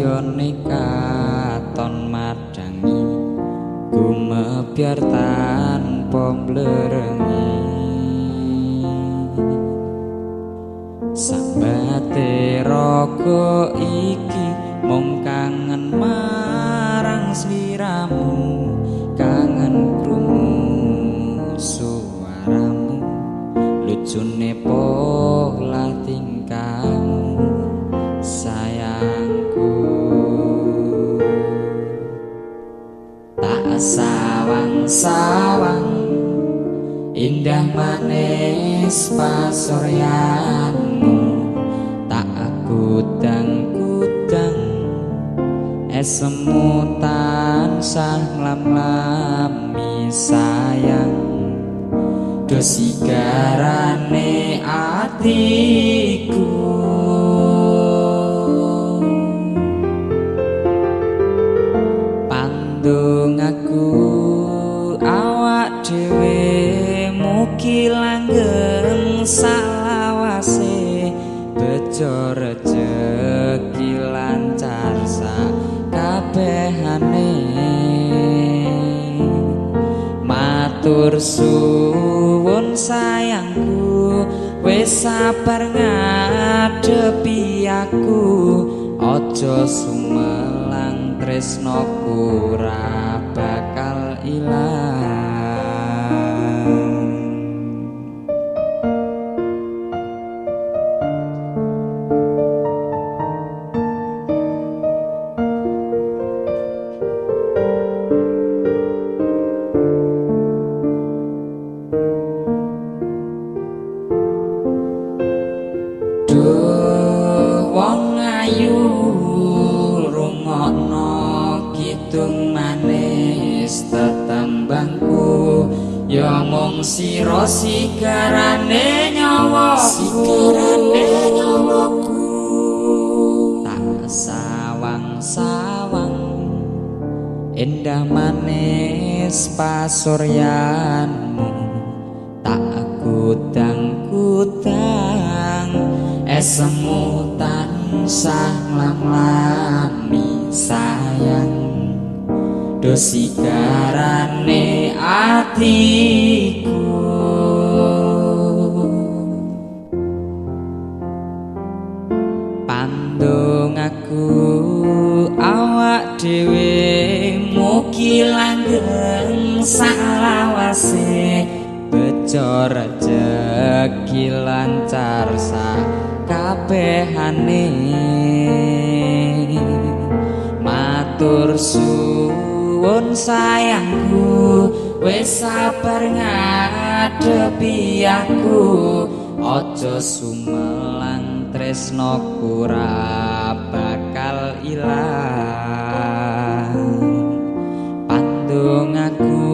Cahyane katon madangi gumebyar tanpa mblerengi. Sambate raga iki mung kangen marang sliramu, kangen krungu suaramu, lucune pola tingkahmu sayangku. Tak sawang-sawang indah manis pasuryanmu, tak kudang-kudang esemu tansah nglam-lami sayang. Dosigarane atiku pandung aku awak dhewe mugi langgeng salawase, bejo rejeki lancar sakabehane. Matur suwun sayangku wis sabar ngadepi aku, aja sumelang tresnoku ora bakal ilang. Duh wong ayu rungokno kidung manis tetembangku, ya mung sira sigarane nyawaku, tak sawang-sawang indah manis pasuryanmu, tak kudang-kudang esemu tansah nglam-lami sayang. Dosigarane atiku pandung aku awak dhewe mugi langgeng salawase, bejo rejeki lancar sakabehane. Matur suwun sayangku wis sabar ngadepi aku, aja sumelang tresnoku ora bakal ilang. Pandung aku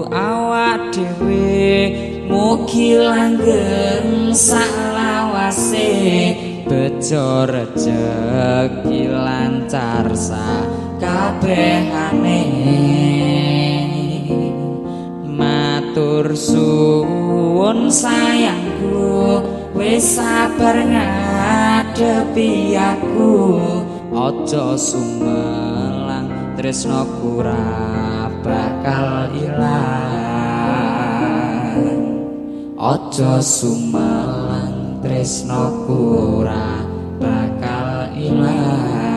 awak dhewe mugi langgeng salawase, bejo rejeki lancar sakabehane. Matur suwun sayangku wis sabar ngadepi aku, aja sumelang tresnoku ora bakal ilang. Aja sumelang tresnoku ora bakal ilang.